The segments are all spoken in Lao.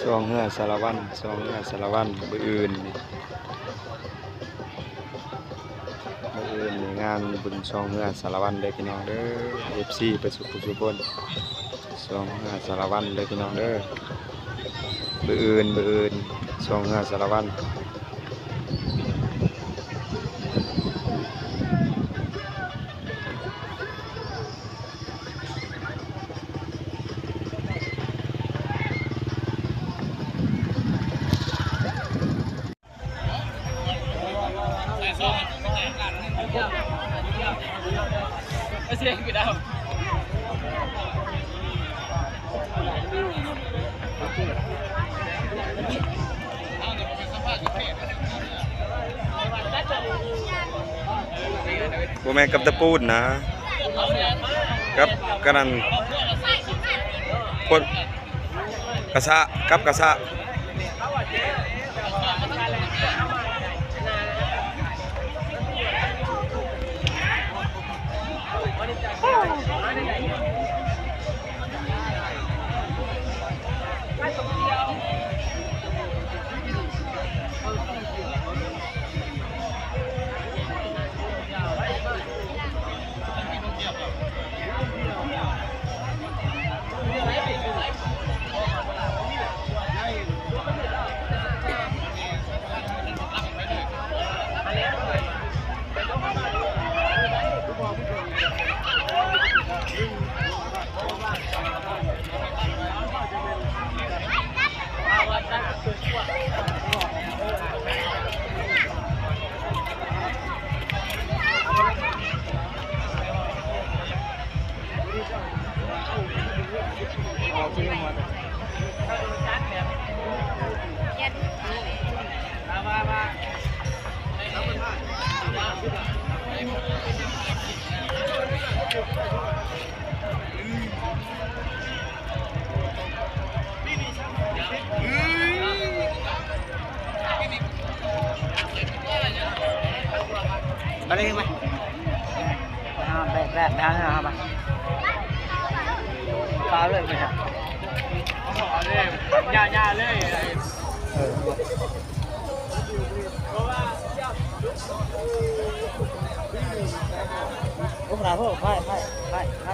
ຊ່ວງເຮືອສາລະວັນ ຊ່ວງເຮືອສາລະວັນ ມື້ອື່ນນີ້ ມື້ອື່ນນີ້ງານບຸນຊ່ວງເຮືອສາລະວັນເດີພີ່ນ້ອງເດີ ເອັຟຊີ ເບິດສູ່ຜູ້ສູ່ຄົນ ຊ່ວງເຮືອສາລະວັນເດີພີ່ນ້ອງເດີ ມື້ອື່ນ ມື້ອື່ນຊ່ວງເຮືອສາລະວັນ. ບໍ່ແມ່ນກັບຕະປູນນະ ກັບກະນັ້ນ ພວກກະຊະ ກັບກະຊະ. ໄປເລີຍໄປ ອ່າ ແບກ ແບກ ໄປຫາເຮືອເຮົາໄປ ປາເລີຍໄປ ຢ່າ ຢ່າເລີຍ ເອີ. ໂອ້ ຂະໜາດ ໂອ້ ໄປ ໄປ ໄປ ໄປ.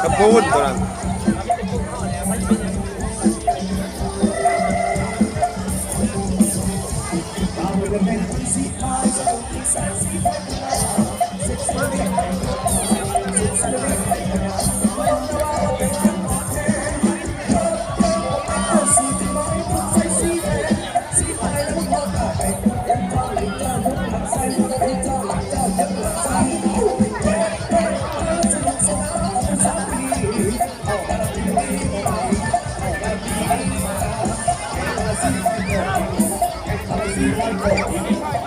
ກະປູນໂຕນັ້ນ. ສະບາຍດີ ສະບາຍດີ ສະບາຍດີ.